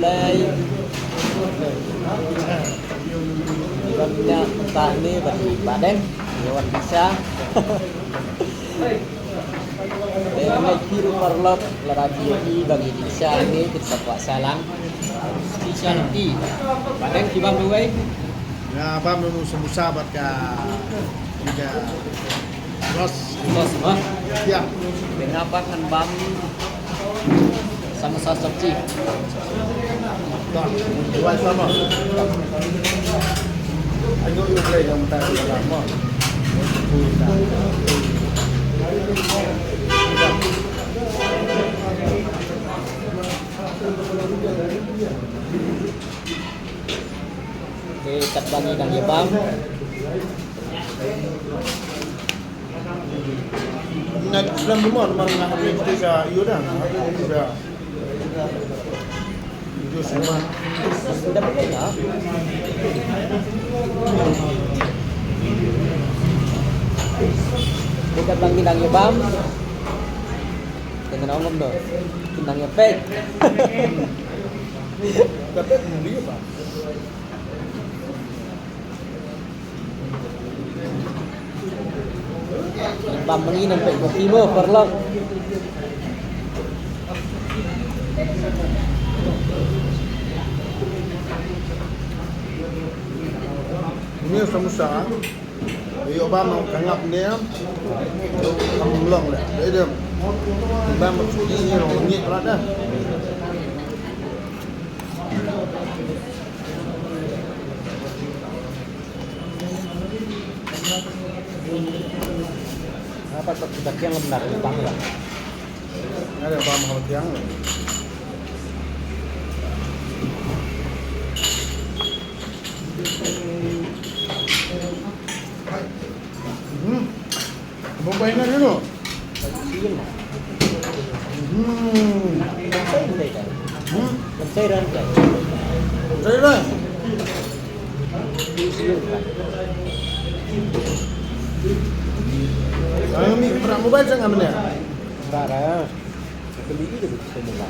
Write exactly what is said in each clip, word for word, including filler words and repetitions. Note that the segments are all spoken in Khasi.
Lai. Wan ïa ka ne ban ba deng. Ïa wan bisa. Dei ngai ki ruh paralok lada ki ïohi ba ngi dih sha ngi kin sa kwah sha lang. Dih sha lang ki. Ba dang ki bam duwai. Nga bam ïa u samosa bad ka, ka sos. Sos, ha? Ïa. Dei nga pat ngan bam samosa sabji. Te katba ngi dang ïa bam. Nga slem mo, namar nga hap ïa kti ka ïoh da, nga hap ïa kti ka ïoh sema. Dah boleh lah. Bukan bang ngi dang ïa bam. Dengan ongom tu. Ngi dang ïa pek. Ka pek muli ba. Bam ngi nang pek kopi mo, paralok. Ni samosa. Ïoh bam ka ngap ne. Kam long le. Dei dem. Bam sudi ni long ngi plat dah. Apa tak kita kiang benar bang ya? Ada bang mau kiang. Hmm. Bumbu ini dulu. Hmm. Hmm. Cairan. Kami pernah mobile sangat mana? Bara. Beli itu semua.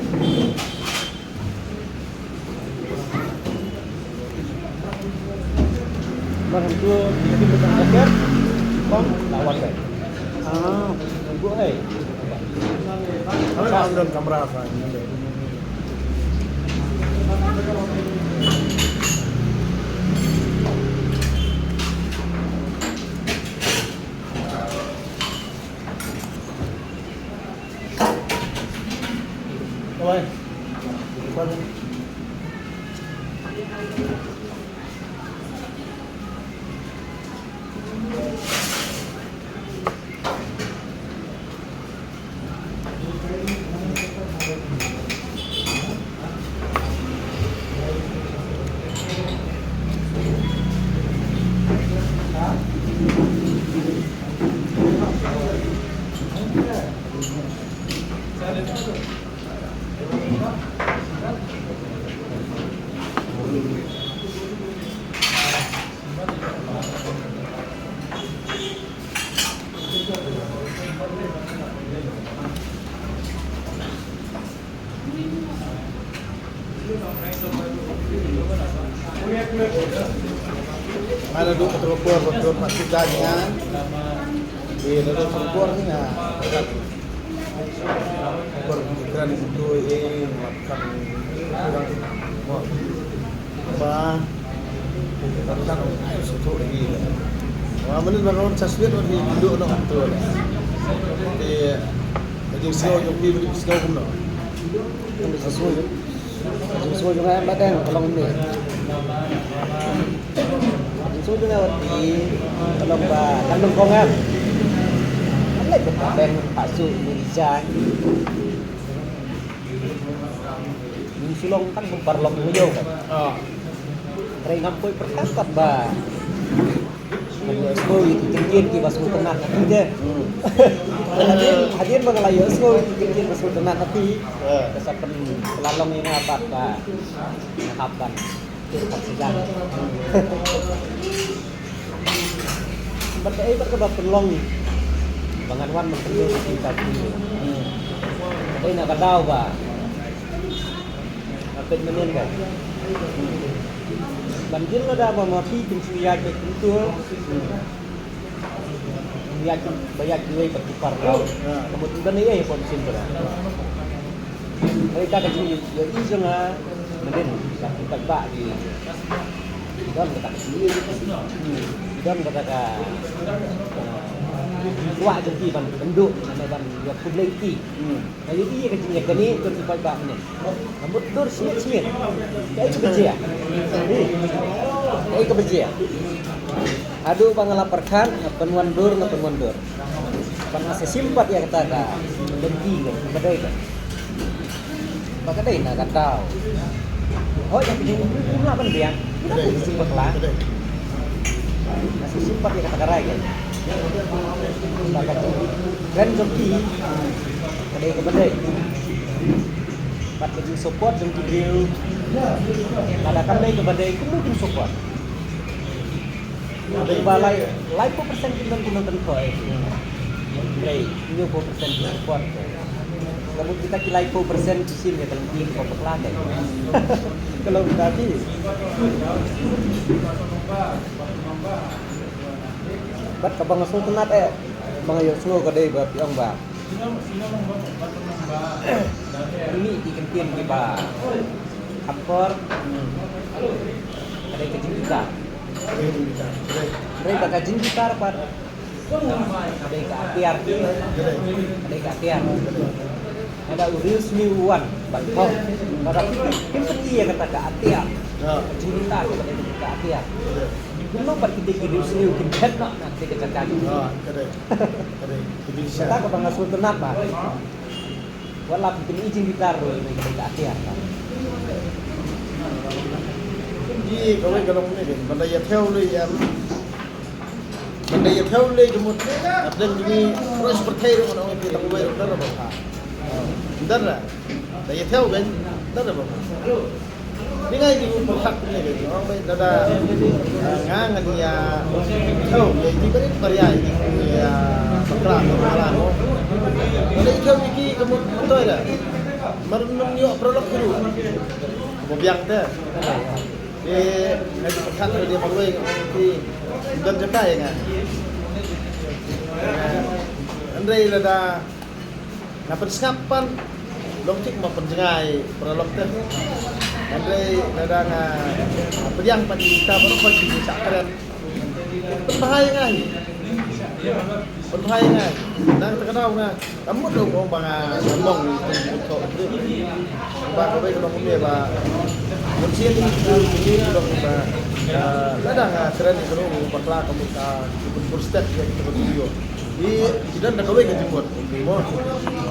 Mar hantu, kita bukan ajar, bang, lawan deh. Ah, gua hai. Apa dalam kamera apa? Mana duk betul-betul betul masih tanya. Di dalam sempur ni. Ber-, berpikiran itu, eh, makan. Ba, makan, eh, suka lagi. Wah, mana baru sasbit lagi duduk nak betul. Di, di sini, di sini, di sini. Di sini. Jingso jong nga em ba dang ka long ne. Jingso jong nga wat i ka long ba dang nongkong em. Leh ba dang pasu Indonesia. Jingso long kan bym paralok ïa u kan. Hynrei ngam poi pyrkhat ba Nga la ïohsngew ïa ki kyntien kiba sngewtynnat na ti te. Hmm. Hadien, hadien ba nga la ïohsngew ïa ki kyntien ba sngewtynnat na ti. Eh. Ka sa pynlong ïa nga pat ba nga hap ban tur pat sha jan. Bad kaei pat kaba pynlong ba ngan wan ban pynlong ïa ki ta ki. Hmm. Kaei na ka daw ba nga Mynnin ka ban jin lada ba ma phi kin shu ïaid bad kumto. Ïaid ba ïaid kiwei bad ki paralok. Ka mut ban ïa ïa pom sim para. Hei ka ka jingïohi jong nga mynnin ba ki paidbah ki don kata ka jingïohi, ki don kata ka kwah jong ki ban kynduh ne ban ïa khublei ki. Nga ïohi ïa ka jingïakane jong ki paidbah mynnin. Ka mut dur sngewsih. Kaei kaba jia? Kaei kaba jia? Haduh ba nga la pyrkhat, nga pynwandur, nga pynwandur. Ban nga sa shim pat ïa kata ka lynti kaba dei ka, ba ka dei na ka daw. Hooid, ïa ka jingmut kum la ban biang. Kita tu jing bakla. Nga sa shim pat ïa kata ka rai ka. Ba ka jingkren jong ki ka dei kaba dei. Bad ka jingsupport jong ki briew, lada kam dei kaba dei, kumno kin support? Ba lai, laiphew percent ki nongkynthoh. Hynrei hynñiewphew percent ki support. Ka mut kita ki laiphew percent ki shim ïa ka lynti kaba bakla. Ka long kata ki. Bad kaba nga sngewtynnat eh, ba nga ïohsngew ka dei ba phi ong ba mih ki kyntien kiba kham kor. Ka dei ka jingbitar. Hynrei ba ka jingbitar pat ka dei ka atiar. Ka dei ka atiar. Lada u riewsniew u wan ban thok, lada phi, phi, phim pyni ïa kata ka atiar. Ka jingbitar ka dei ka atiar. Kumno pat kita ki riewsniew kin phet noh na kata ka jaka. Ka dei. Ka dei. Ka dei. Kata kaba nga sngewtynnat ba. Wat la phi pyni jingbitar ruh, ka dei ka atiar. Ki kawei ka long ne, ban da ïa thew lei ïa. Ban da ïa thew lei ka mut. Hapdeng jong ngi, ruh sha pyrthei ruh ngan ong ïa phi tang wei ruh, dang da ba pha. Dang da. Da ïa thew kan, dang da ba pha. Dei nga ïa u pyrkhat ne kan, ong bai da da, ah, nga ngan ïa thew ïa ki barit baria ïa ki, ïa bakla bakla mo. Ban da ïa thew ïa ki ka mut, mut toi da. Mar nang ïoh paralok ki ruh. Ba biang te. Te nga ju pyrkhat ïa marwei nga ong ki don jaka ïa nga. Hynrei lada nga pynsngap pat long thik ma pynjngai paralok te. Hynrei lada nga pdiang pat ïa kita baroh ba ki shah kren. Pynbha ïa nga hi. Pynbha ïa nga hi. Na kata ka daw nga, ka mut ruh ba nga mong, ba kawei ka long kumne ba. Mynsiem ki long ba, ah, lada nga kren ïa ka long bakla ka mut ka, ki pynpur step ïa kita ka video. Ki, ki don da kawei ka jingmut. Mo.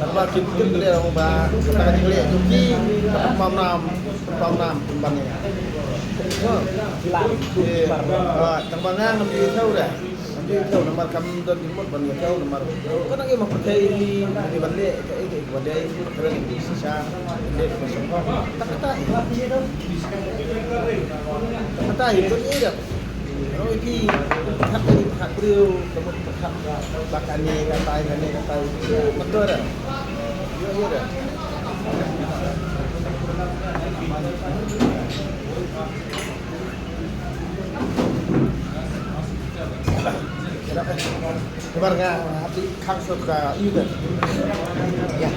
Tang ba ki, ki kren ba kata ka jingleh jong ki, ka pynpaw nam, pynpaw nam pynban ïa nga. Mo. Ki la, eh, ah, tang ba nga ngam ïohi thew re. Ïa, ïa, namar kam don jingmut ban ïa, ïa, namar ka nang ïa ma pyrthei ni, ni ban leh kaei kaei ba dei, ka kren shisha, leh ka shisha. Ta kata hi. Ta kata hi, don ïa. Ro ïa ki, pyrkhat ïa ki, pyrkhat briew, ka mut pyrkhat ba kane katai, kane katai. Betul dah. Ïa, ïa dah. Namar nga ati khang sot ka yu kan. Ya.